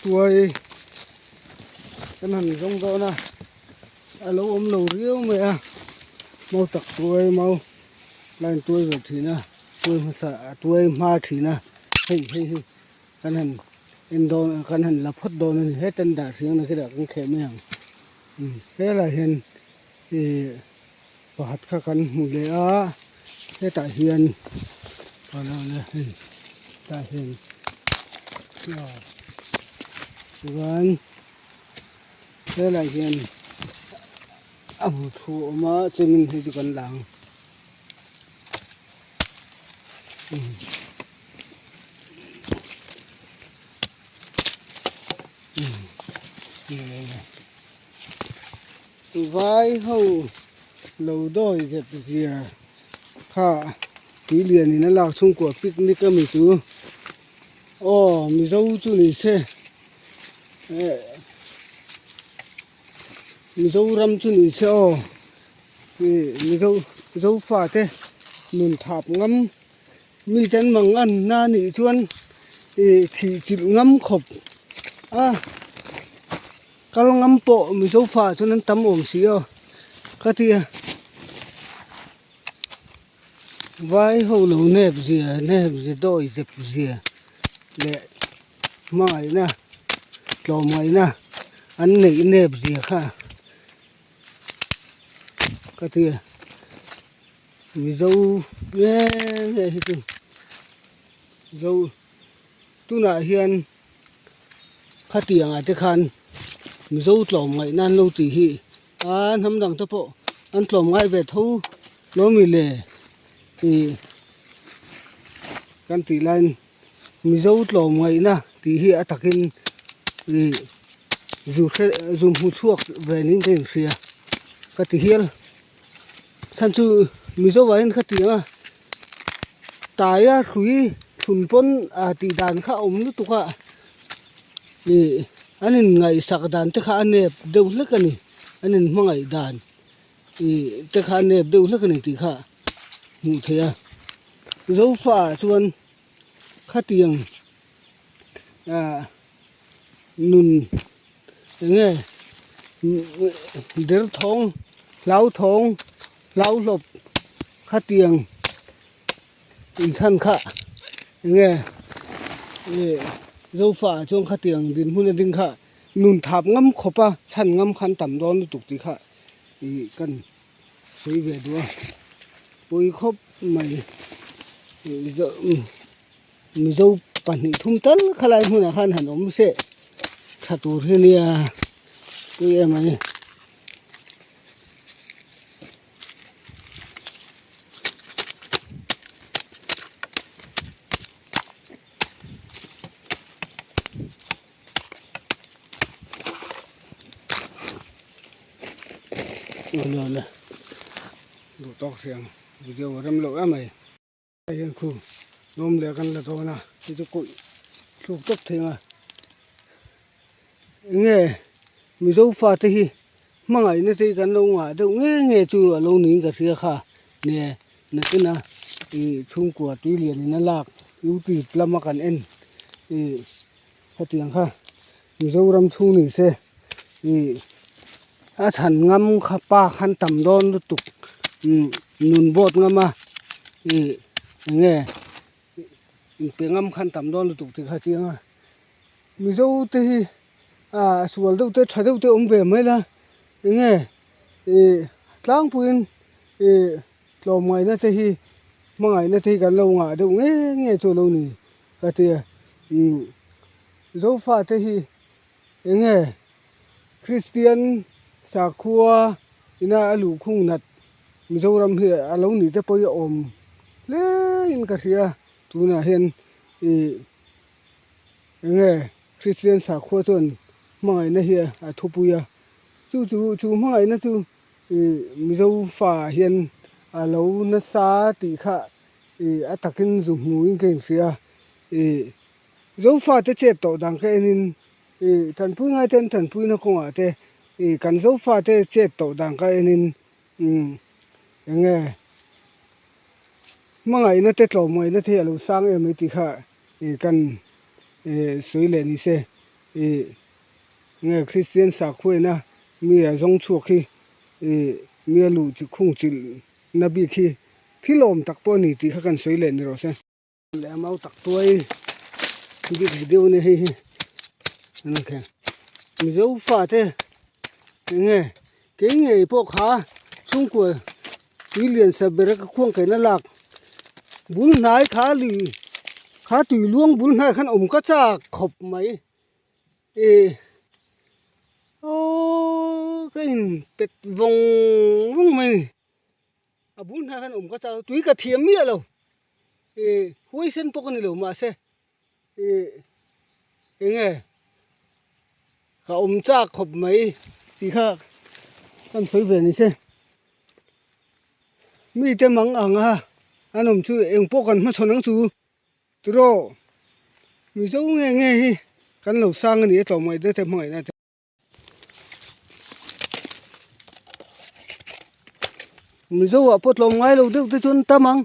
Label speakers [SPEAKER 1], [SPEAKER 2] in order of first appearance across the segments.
[SPEAKER 1] Tuai kan han zawng dawn a, a lo awm lo riau mai a, mau tak tuai mau line tuai ve thin a, tuai hmasa a tuai hma thin a, hei hei hi kan han en dawn kan han la phawt dawn a ni heta an dah hriang na khirah kan kheh mai ang helaiah hian ih pakhat kha kan hmu leh a hetah hian hei tah hian chuan helaiah hian a hmu thu a awm a chuanin hei chu kan la ang. Vai ho lo dawi zep zia kha tui lian in a lak chhungkua picnic a mi chu aw mizo chu ni se eh mizoram chu ni se aw ih mizo zofa te nun thap ngam mite an mang an na nih chuan ih thih chilh ngam khawp a. Kal ngam pawh Mizo fa chuan an tam awm si a ka ti a, vai ho lo nep zia nep zia dawi zep zia leh hmangaihna tlawmngaihna an neih nep zia kha ka ti a, Mizo nge nge hi chu Mizo tunah hian. Khatiang ah te khan Mizo tlawm ngaih nan lo tih hi a hnam dang te pawh an tlawm ngai ve tho lo mi le ih kan tih laiin Mizo tlawm ngaihna tih hi a takin ih zu hre zu hmu chhuak ve niin ka inhria ka ti hial chhan chu Mizo ah hian khatiang a. Taia hrui thlun pawn ah tih dan kha a awm lutuk a ih an in ngaihsak dan te kha a nep deuh hlek a ni an in hmangaih dan ih te kha a nep deuh hlek a ni tih kha hmuh theih a zofa ah chuan khatiang ah nun eng nge derthawng hlauthawng hlauhlawp khatiang inchhan kha eng nge ih zofa ah chuan khatiang dinhmun a ding kha nun thap ngam khawp a chhan ngam kha an tam dawn lutuk tih kha ih kan sawi ve duh a pawi khawp mai ih. Mizo pahnih thum tal khalai hmunah khan han awm se tha tur hi nia pui em a ni. Duh tawk hriang video a rem loh em mai. Hei hian khu lawm leh kan la dawn a hei chu kulh thluk tawp thei ang a enge mizo fate hi hmangaihna te hi kan lo ngah deuh nge nge chu a lo niin ka hria kha nia nakin a ih chhungkua tui lian in a lak youtube lama kan en ih hetiang kha mizoram chhung ni se ih a chhan ngam kha pa khan tam dawn lutuk umm nun board ngam a ih eng nge inpe ngam khan tam dawn lutuk tih kha chiang a mizo te hi ah sual deuh te tha deuh te awm ve mai la eng nge ih tlangpuiin ih tlawmngaihna te hi hmangaihna te hi kan lo ngah deuh nge nge chu a lo ni ka ti a umm zofa te hi eng nge. Kristian sakhua ina a luhkhung nat Mizoram hi a lo nih te pawh hi a awm hle in ka hria tunah hian ih eng nge Kristian sakhua chuan hmangaihna hi a thupui a chu chu chu hmangaihna chu ih Mizo fa ah hian a lo nasa tih kha ih a takin zu hmuhin ka inhria ih Zofa te chet tawh dan kha enin Ih tanpui ngai ten tanpuina kawngah te ih kan zofa te chet tawh dan kha enin umm eng nge hmangaihna te tlawmngaihna te hi a lo sang em mai tih kha ih kan ih sawi leh ni se. Ih nge Kristian sakhuaina mi a zawng chhuak hi ih mi a luh chi khung chilh na bik hi thil awm tak pawh a ni tih kha kan sawi leh ni rawh se. Leh a mau tak tuai bik video nia hei hi an ang kher Mizo fate eng nge kei ngei pawh kha chhungkua tui lian sa ber a ka khuang kaina lak bul hnai kha lui kha tui luang bul hnai khan awm ka chak khawp mai ih aww ka in pet vawng vawng mai a ni. A bul hnai khan awm ka chak a tui ka thiam miah lo ih huaisen pawh ka ni lo mahse ih eng nge ka awm chak khawp mai tih kha kan sawi ve ni se mite mang ang a an awm chu eng pawh kan hmachhawn ang chu tiraw mizo nge nge hi kan lo sang a ni a tlawmngaih te hmangaihna te. Mizo ah pawh tlawm ngai lo deuh te chuan tam ang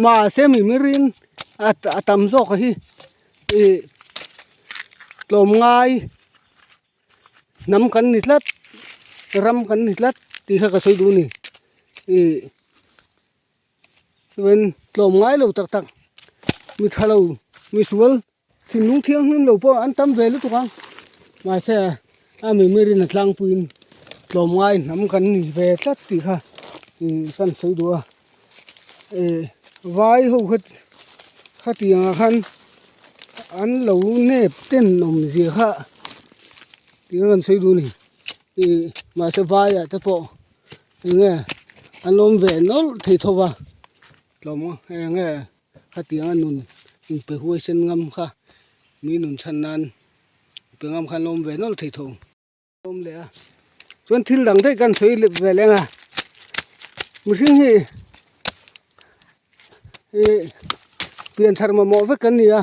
[SPEAKER 1] mahse mi mirin a tam zawk a hi ih tlawm ngai hnam kan ni tlat ram kan ni tlat tih kha ka sawi duh a ni ih chuan tlawm ngai lo tak tak mi tha lo mi sual. Thinlung thianghlim lo pawh an tam ve lutuk ang mahse a mimirin a tlangpuiin tlawmngai hnam kan ni ve tlat tih kha ih kan sawi duh a ih vai ho kha khatiang ah khan an lo nep ten awm zia kha tih kha kan sawi duh a ni ih mahse vai ah te pawh eng nge an awm ve nawlh thei tho va tlawm eng nge. Khatianga nun inpe huaisen ngam kha mi nun chhan nan inpe ngam khan lawm ve nawlh thei tho. Awm leh a, chuan thil dang daih kan sawi leh ve leng a, mihring hi ih pian thar mamawh vek kan ni a,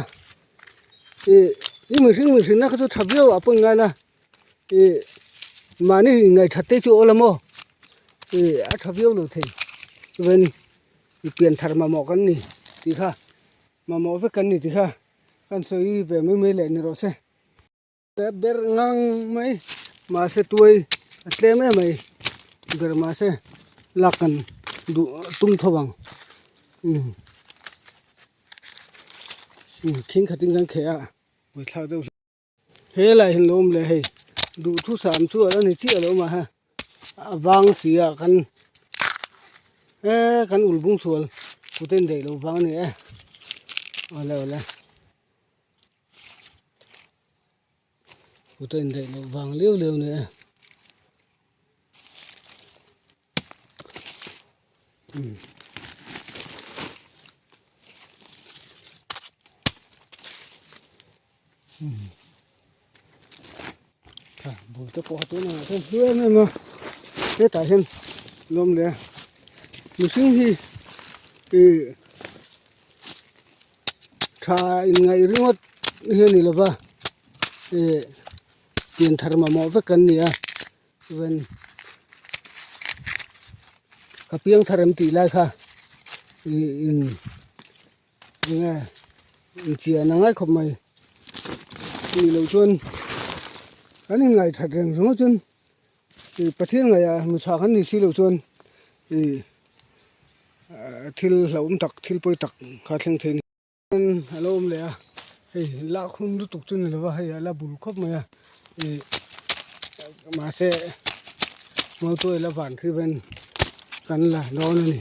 [SPEAKER 1] ih i mihring mihrinna kha chu tha viau ah pawh in ngai la, ih mahni inngaih that te chu a awl a maw ih a tha viau lo thei chuan. I pian thar mamawh kan ni tih kha mamawh vek kan ni tih kha kan sawi ve mai mai leh ni rawh se. Ber ngang mai mahse tuai a tlem em mai ber mahse lak kan duh tum tho ang umm thing khatin kan kheh a buaithlak deuh hle. Helai hi an lo awm leh hei duhthusam chu a la ni chiah lo mah he a vang si ah khan eee kan ul bung sual kut a indaih loh vang a ni e awle awle kut a indaih loh vang liau liau a ni e. Bul te pawh a tunah hian hlu em em a hetah hian lawm leh a mihring hi ih tha inngaih ringawt hi a ni lova ih pian thar mamawh vek kan ni a chuan ka piang thar em tih lai kha ih in. Enge inchian a ngai khawp mai tih loh chuan kan inngaih that reng ringawt chuan ih Pathian ngaihah mi tha kan ni si loh chuan ih thil hlauhawm tak thil pawi tak kha thleng thei a ni. A lo awm leh a hei lak hun lutuk chu ni lo va hei a la bul khawp mai a ih mahse motor la van hri ven kan la dawn a ni.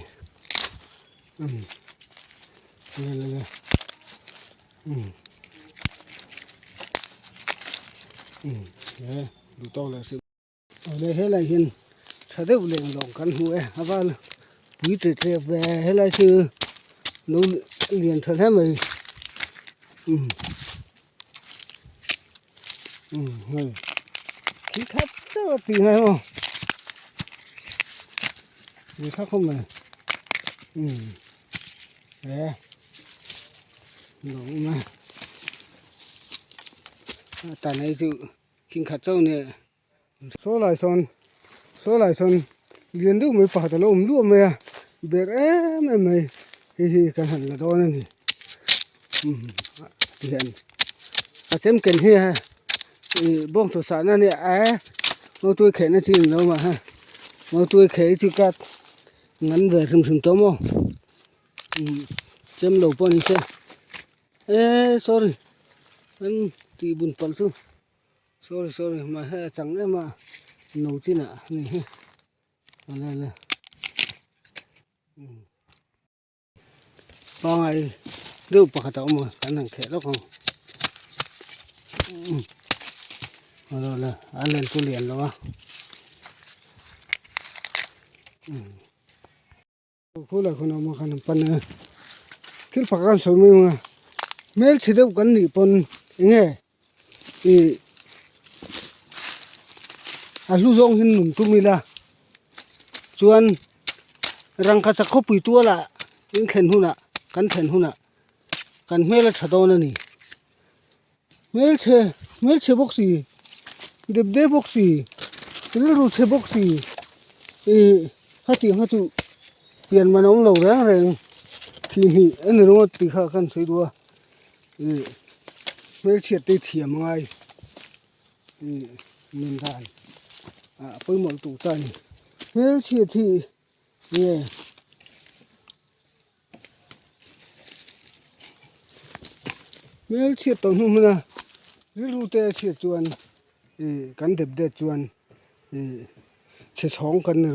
[SPEAKER 1] Le le le le duh tawk leh hrih le helai hian tha deuh leh lawng kan hmu e a val pui ṭe ṭep ve helai chu lo lian tha hle mai hei thil khat deuh a tih ngai maw ni kha khawp mai e lo awm a a tan hei chu thing khat chauh a nia saw lai sawn saw lai sawn lian deuh mai pakhat a lo awm luah mai a ber em em mai hei hi kan han la dawn a ni ti hian a chem ken hi. Ih bawng chaw sahna nia eh mawtuai khehna chi ni lo mah ha mawtuai kheh hi chu ka ngan ve hrim hrim tawh maw umm chem lo pawh ni se eh sorry an tih bun palh chu sorry sorry mahse a chang em a no chinah a ni hi ale ale umm. Pangai deuh pakhat a awm a kan han kheh lawk ang alo la a len chu lian lo a khulai khawn a awm a khan an pan a thil pakhat an sawi mai ang a hmelchhe deuh kan nih pawn enge ih a hlu zawng hi nun tum ila chuan rangkachak khawpui tualah in thlen hunah kan thlen hunah kan hmel a tha dawn a ni hmelchhe hmelchhe bawk si dep dep bawk si rilru chhe bawk si ih hetiang kha chu pian man a awm lo reng reng thihnih a ni ringawt tih kha kan sawi duh a ih hmelchhiat te hi thiam a ngai ih nun dan ah pawimawh lutuk ta a ni hmelchhiat hi nge hmelchhiat tawh hnu hmuna rilru te a chhiat chuan ih kan dep det chuan ih chhe chhawng kan ni.